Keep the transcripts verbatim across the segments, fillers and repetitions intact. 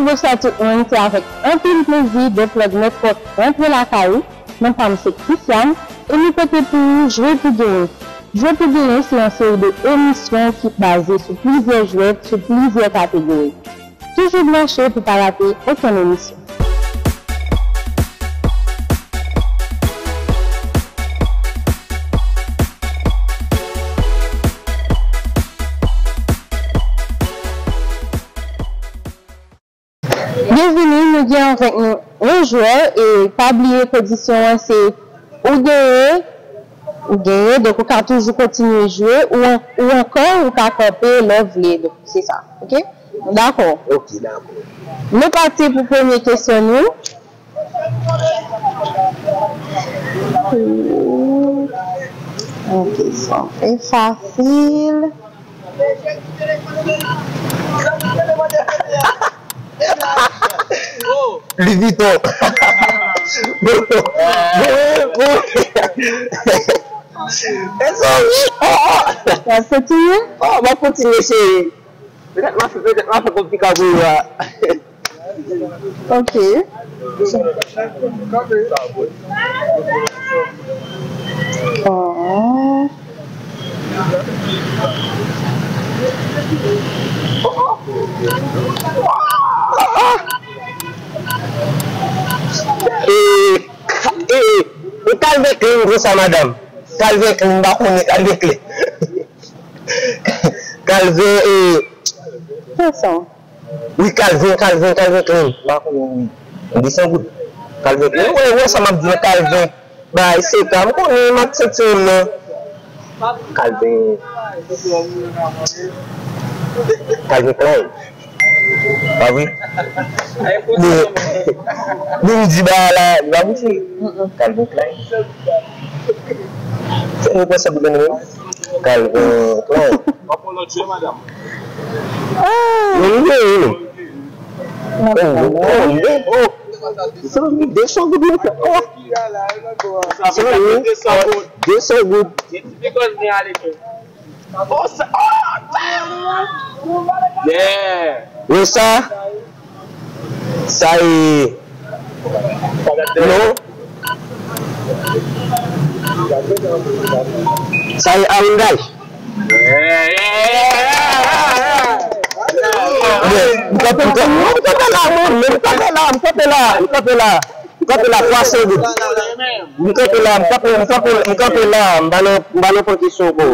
Bonswa tout moun, se avèk anpil plezi Deplug Network rantre lakay ou. Non pa m se Christiane e nou pote pou ou Jwe pou genyen. Jwe pou genyen se yon seri de emisyon ki baze sou plizyè jwèt, sou plizyè kategori. Toujou branche pou pa rate okenn emisyon. Byenvini, nou gen avèk nou yon jwè e pa bliye kondisyon an se ou genyen, ou genyen, donk ou ka toujou kontinye jwe, ou, an- ou ankò ou ka kanpe lè w vle, donk se sa, oke? Dakò. Ok, dakò. Nou pati pou premye kesyon nou. Yon kesyon trè fasil. Louis Vuitton. Bon, bon, bon. Mezanmi. Oh, oh. W ap kontinye? Oh, m ap kontinye, cheri. Petèt m a fè, petèt m a fè konplika pou yo a. Ok. Oh. E, e, e Calvin Klein konsa, madanm. Calvin Klein, m pa konnen Calvin Klein. Calvin, e, Kisa? Wi, Calvin, Calvin, Calvin Klein. M pa konnen, wi. Desan goud. Calvin Klein. Ou wè, ou wè sa m ap di w, Calvin. Bay, se ka, m konnen, m ap santi yon non. Calvin. Calvin Klein. Pa vre? Men, men m di ba la, li pa bouche. Calvin Klein. Se nou pran sa pou gade menm? Calvin Klein. W ap pran lòt jwè, madanm? Ah! Men li gen, wi. Oh, oh, oh, oh. Zanmi, de san goud mwen fè. Oh. Zanmi, de san goud. Oh, sa, oh, yeah. Yo, sa, sa e, non. Sa e Hyundai. Yeah, yeah, yeah, yeah, yeah. M kanpe, m kanpe, m kanpe la, mwen, m kanpe la, m kanpe la, m kanpe la. M kanpe la, twa san goud. M kanpe la, m kanpe, m kanpe, m kanpe la. M pa nan, m pa nan pran kesyon ankò.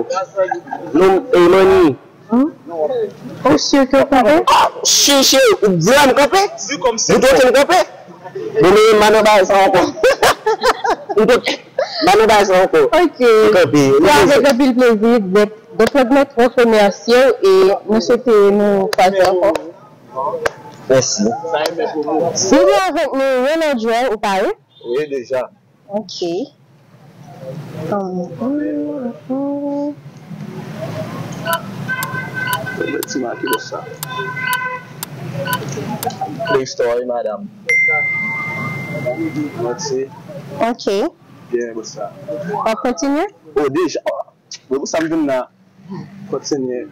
Non, e, Manny. Hmm? Ou si ke w kanpe? Ah, si, si, ou di la m kanpe? Ou tande m kanpe? Bon, men m pa nan bagay sa ankò. M pa nan bagay sa ankò. Ok. M kanpe. Se avèk anpil plezi, Dep-, Deplug Network remèsye w e nou swete nou kwaze ankò. Mèsi. Sitou avèk nou, Ronald Joel, ou pare? Wi, deja. Ok. Hum, hum, hum. Mwen ti make sa. Play Store, wi, madanm. Mèsi. Ok. Byen, byen sa. W ap kontinye? Oh, deja. Oh. Bon, pou sa m vin la, kontinye.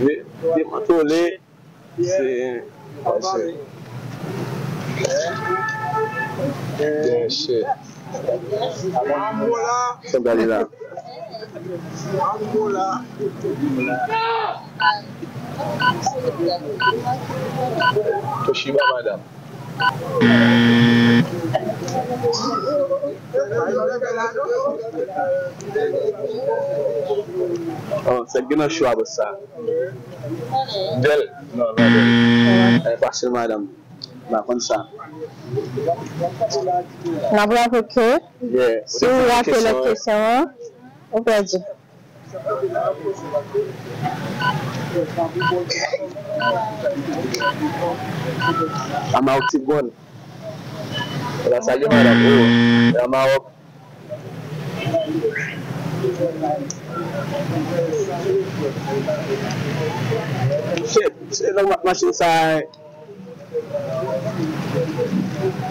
De-, dekontwole, se, se, byen, se, se gade la. Toshiba, madanm. Oh, se gen nan cho a, bòs sa. Bèl. Non, non, bèl. Eh, fasil, madanm. M pa konn sa. N ap raple ke si w rate lòt kesyon an, ou pèdi. Amawok ti gòn. La salye madanm. Oh, la Mawòk. Shit, se nan ma-, machin sa.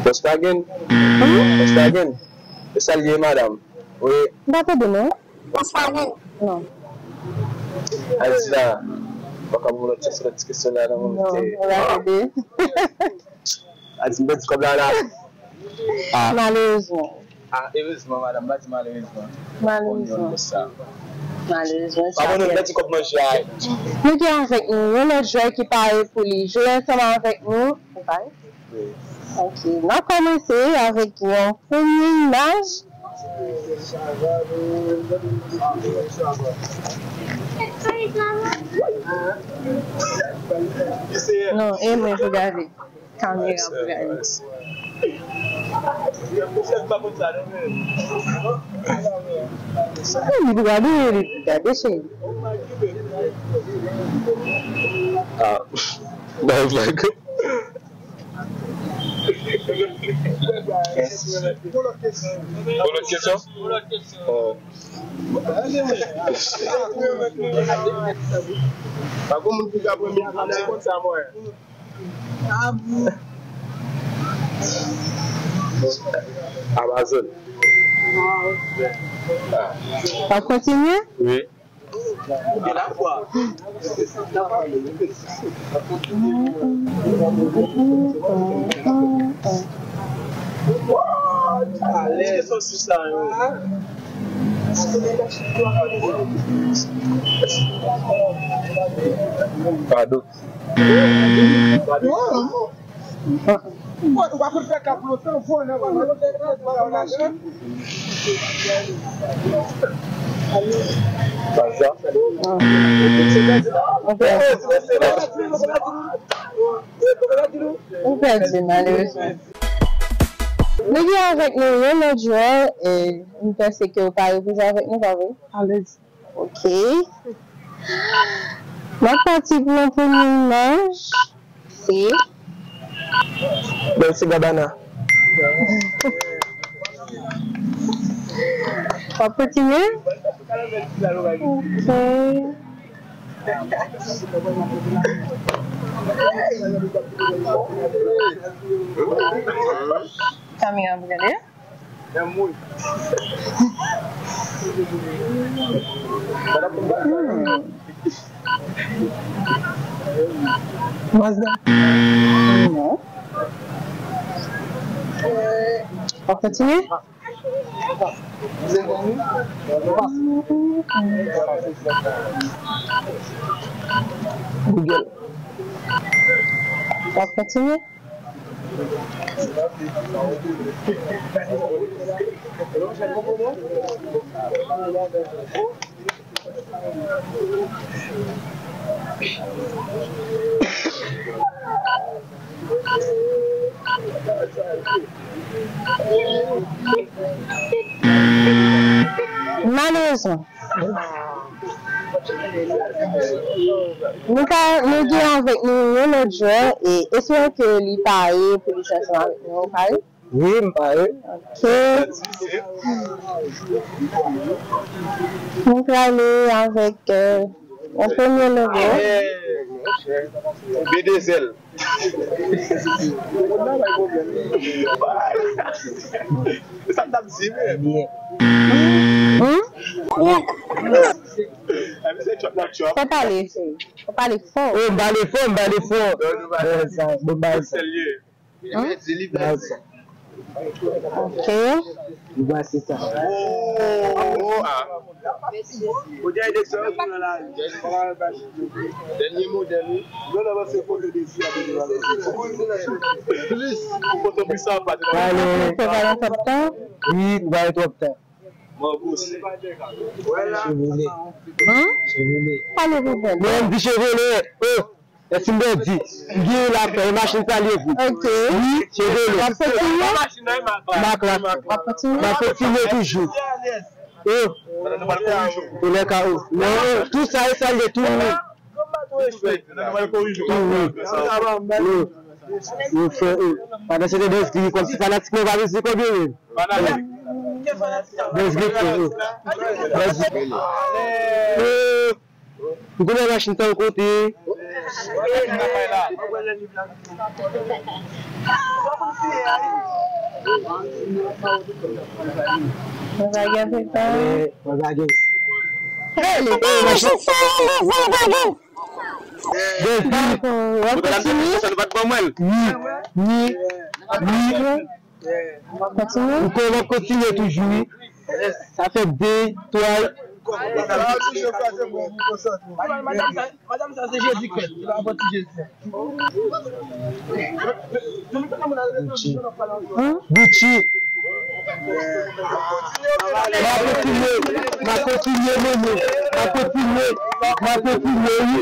Volkswagen. Hmm? Volkswagen. E salye madanm. Wi. M pa tande non. Volkswagen. Non. Al di la. Pa ka ban m lòt chans, lòt ti kesyon la, non, mwen. Non, te, ou pa tande. A di m pèdi kòb la, la. Ah. Malerezman. Ah, erezman, madanm, pa di malerezman. Malerezman. Konn yon de sa. Malerezman, sa. Pa konnen m pèdi kòb manje a. Nou gen avèk nou yon lòt jwè ki pare pou li jwe ansanm avèk nou. Ou pare? Wi. Ok, n ap kòmanse avèk yon premye imaj. Non, e mwen pou gade. Kamera pou gade. Li pou gade, li pou gade, cheri. Ah, bay vag. Pou lòt kesyon? Oh. Pa gen moun ki ka pran mil franc, se konn sa mwen. Amazon. W ap kontinye? Wi. Pardon. Ou pa konn fè kap lontan, vòlè, vòlè. Ou pèdi, malerezman. Nou gen avèk nou yon lòt jwè, e m panse ke w pare pou jwe avèk nou, pa vre? Alèz. Ok. N ap pati pou yon premye imaj. Se Dolce Gabbana. W ap kontinye? Ok. Kamera pou gade. Hmm. Mazda. Non. W ap kontinye? Google. W ap kontinye? Malerezman. Nou ka, nou gen avèk nou yon lòt jwè, e espere ke li pare pou li jwe ansanm avèk nou. Ou pare? Wi, m pare. Ok. Nou prale avèk, euh, yon premye logo. Be de zèl. Sa m t ap di menm. Hmm? Fò pale, fò pale fò. Oh, m pale fò, m pale fò. Bon, sa, bon, bagay sa. Serye. Hmm? Bagay sa. Ok. Li pase sa. Oh, oh, ah. Dènye modèl, wi. Plis. Foto plis sa pa. Pale. Wi, nou pa gen twòp tan. Chevrolet. Hmm? Chevrolet. Pale pou mwen. Mwen, m di Chevrolet. Oh. Èske m pèdi? M gen la, e machin sa li ye vre. Ok. Wi, Chevrolet. W ap kontinye? Mak la. W ap kontinye? M ap kontinye toujou. Oh. Ou lè ka ou. Non, tou sa e sa li ye tou. Tou wi. Wi. Wi, fè, wi. Pandan se te Bèzgri, kòmsi fanatik mwen pa bezwen konbyen menm. Bèzgri, fè, wi. Bèzgri. Wi. M konnen machin sa w kote. Mwen pa gen afè sa. Mwen pa gen. Hey, machin sa rele Volkswagen. Depi. Dakò. W ap kontinye? Wi, wi, wi. Kontinye? Ou konn w ap kontinye toujou, wi. Sa fè de, twa. Madanm sa, madanm sa se Jezi Kris, se pa pati Jezi. Gucci. Gucci. M a kontinye, m a kontinye, mimi. M a kontinye, m a kontinye, wi.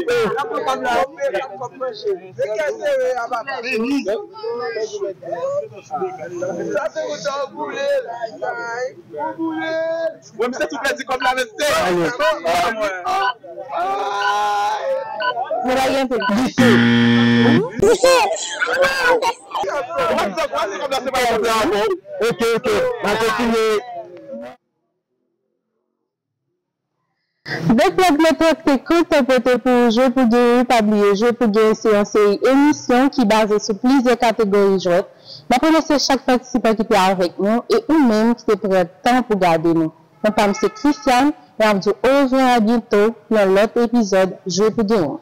Sa se ou ta boule. Mwen, misye tou pèdi kòb la, mesye. Nou pa gen anpil. Lise. Lise. Ok, ok. N a kontinye. The Club Network te kontan pote pou ou Jwe pou Genyen. Pa bliye, Jwe pou Genyen se yon seri emisyon ki baze sou plizyè kategori jwèt. N ap remèsye chak patisipan ki te avèk nou e ou menm ki te pran tan pou gade nou. Non pa m se Christiane, e n ap di w orevwa, a byento nan lòt epizòd Jwe pou Genyen.